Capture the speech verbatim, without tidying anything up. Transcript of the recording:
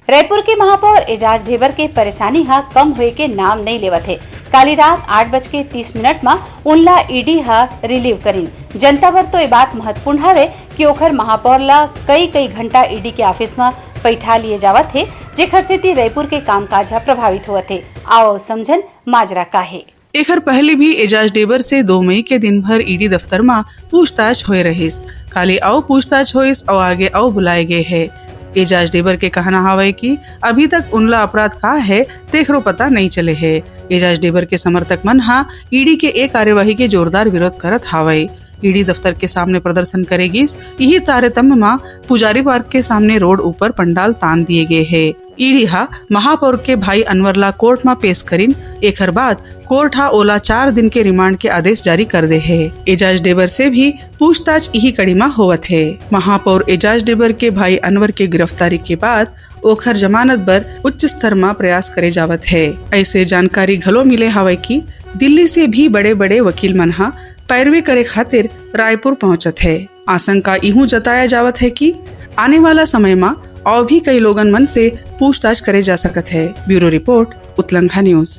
रायपुर के महापौर एजाज ढेबर के परेशानी ह कम होए के नाम नइ लेवत हे। काली रात आठ बज के तीस मिनट म उनला ईडी ह रिलीव करिन। जनता बर तो ये बात महत्वपूर्ण हवे कि ओखर महापौर ला कई-कई घंटा ईडी के ऑफिस म पइठा लिए जावत हे, जेखर सेती रायपुर के कामकाज ह प्रभावित होवत हे। आओ समझन माजरा का हे। एखर पहली भी एजाज डेबर से दो मई के दिन भर ईडी दफ्तर म पूछताछ होए रहिस। काली अउ पूछताछ होइस अउ आगे अउ बुलाए गए हे। एजाज डेबर के कहना हावय कि अभी तक उनला अपराध का हे, तेखरो पता नइ चले हे। एजाज डेबर के समर्थक मन ह ईडी के ए कार्यवाही के जोरदार विरोध करत हावय। ईडी दफ्तर के सामने प्रदर्शन करे गिस। इही तारतम्य म पुजारी पार्क के सामने रोड ऊपर पंडाल तान दिए गए हे। ईडी ह महापौर के भाई अनवर ला कोर्ट म पेश करिन। एखर बाद कोर्ट ह ओला चार दिन के रिमांड के आदेश जारी कर दे हे। एजाज डेबर से भी पूछताछ इही कड़ी म होवत हे। महापौर एजाज डेबर के भाई अनवर के गिरफ्तारी के बाद ओखर जमानत बर उच्च स्तर म प्रयास करे जावत हे। ऐसे जानकारी घलो मिले हावय कि दिल्ली से भी बड़े-बड़े वकील मन ह पैरवी करे खातिर रायपुर पहुंचत हे। आशंका इहू जताया जावत हे कि आने वाला समय म अउ भी कई लोगन मन से पूछताछ करे जा सकत हे। ब्यूरो रिपोर्ट, उतलंघा न्यूज।